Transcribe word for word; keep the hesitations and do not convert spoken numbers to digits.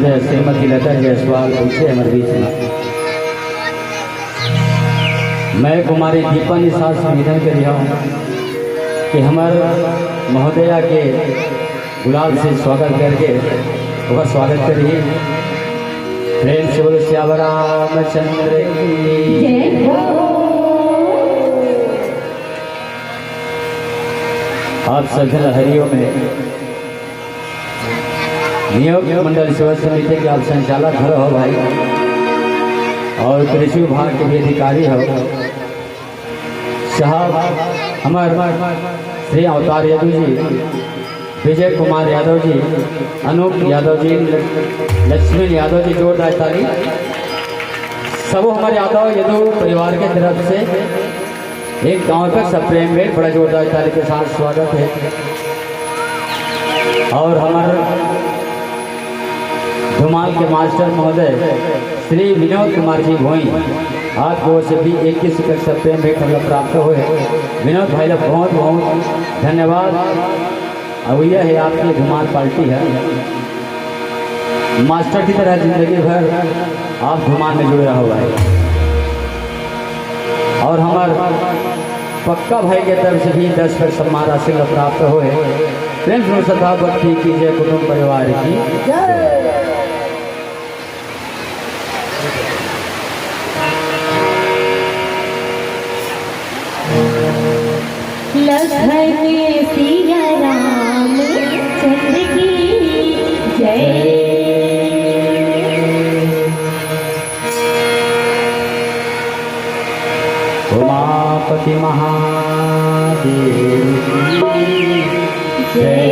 श्रीमती लता जायसवाल पहुंचे हमर बीच में। मैं कुमारी दीपा निषाद से निवेदन करी हूँ कि हमर महोदया के गुलाब से स्वागत करके ओकर स्वागत करी। प्रेम से बोलो सियावर रामचंद्र की। जय हो। आप सभी हरिओम में नियोग मंडल सेवा समिति के आप संचालक घलो हो भाई, और कृषि विभाग के भी अधिकारी हो साहब, हमर श्री अवतार यादव जी, विजय कुमार यादव जी, अनूप यादव जी, लक्ष्मण यादव जी, जोरदार ताली। सबो हमर यादव यदु परिवार के तरफ से एक गांव का सप्रेम भेंट, बड़ा जोरदार ताली के साथ स्वागत है। और हमर धुमाल के मास्टर महोदय श्री विनोद कुमार जी भोई, आप ओर से भी इक्कीस रुपये सप्रेम भेंट हमला प्राप्त होय। विनोद भाई ला बहुत बहुत धन्यवाद। अउ यह है आपकी धुमाल पार्टी है। मास्टर की तरह जिंदगी भर आप धुमाल में जुड़े रहो भाई। और हमर पक्का भाई के तरफ से भी दस रुपये सम्मान राशि ला प्राप्त होय। प्रेम से श्रद्धा भक्ति कीजिए कुटुंब परिवार की। लखन सिया राम चंद्र की जय। उमापति महादेव की जय।